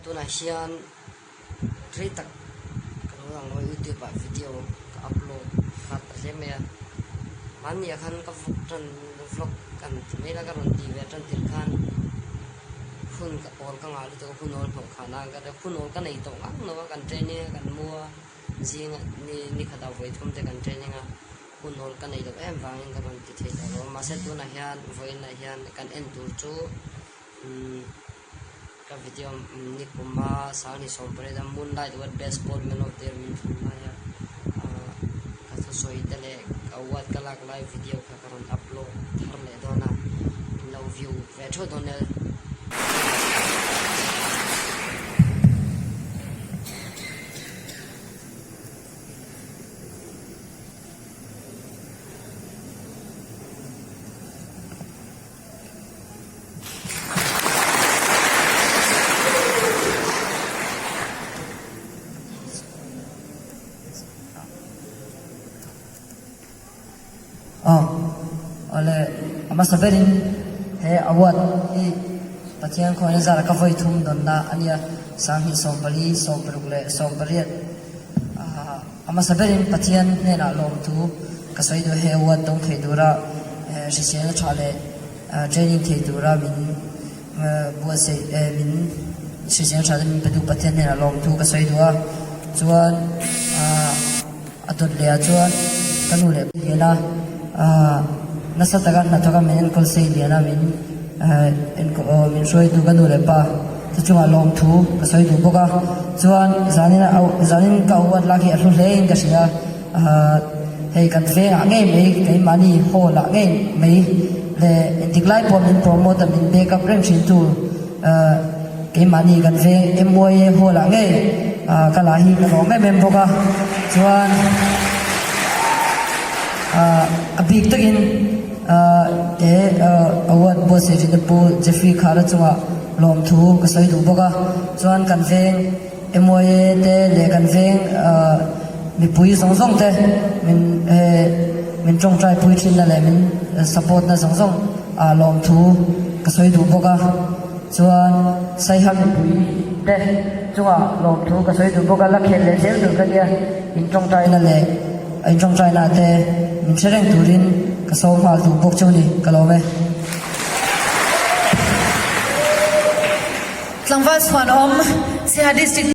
Tunah hian rei tak ka lo lang lo a youtube ah video ka upload khat ta hle mai a hmanni ah khan ka vlog tan vlog kan ti mai la ka rawn tih ve tan tirh khan hun ka awl ka ngah lutuk a hun awl hnawh khah nan ka hun awl ka nei tawh ngang lo a kan training a kan mu a zing ni ni khatah vawi thum te kan training a hun awl ka nei loh em vangin ka rawn ti thei tawh lo a mahse tunah hian vawiinah hian kan en tur chu umm. Ka video ni kuma Sangni Sawmpariat a Moonlight Award Best Sportman of the Year min thlan lai a ka thusawi te leh award ka lak lai video kha ka rawn upload thar leh dawn a in lo view ve theuh dawn nia. Aw awle a hmasa berin he award hi Pathian khawngaihna zara ka vawi thum dawnna a nia 20 14 16 leh 18 a hmasa berin Pathian hnenah lawmthu ka sawi duh he award dawng thei tura hriselna tha leh training thei tura min buatsaih min hriselna tha te min pe duh Pathian hnenah lawmthu ka sawi duh a chuan a dawt leh ah chuan ka nu leh lian a nasa taka hnathawk a min enkawl sei lian a min min hruaitu ka nu leh pa te chungah lawmthu ka sawi duh bawk a chuan zanin zanin ka award lak hi a hlu hle in ka hria. Ahh hei kan vengah ngei mai keimahni hall ah ngei mai leh engtik lai pawh min promote a min back up reng thin tu ahh keimahni kan veng MYA hall ah ngei ah ka lah hi ka lawm em em bawk a chuan ahh a bik takin ahh he award buatsaih thin te pu Jeffrey Khara chungah lawmthu ka sawi duh bawk a chuan kan veng. MYA te leh kan veng mipui zawng zawng te min min tawngtai pui thinna leh min support na zawng zawng ah lawmthu ka sawi duh bawk a chuan Saiha mipui te chungah lawmthu ka sawi duh bawk a la khelh leh zel tur ka nia in tawngtai na leh in tawngtai na te min hre reng turin ka sawm nghal duh bawk chu ni ka lawm e. Tlangval chhuanawm Siaha District.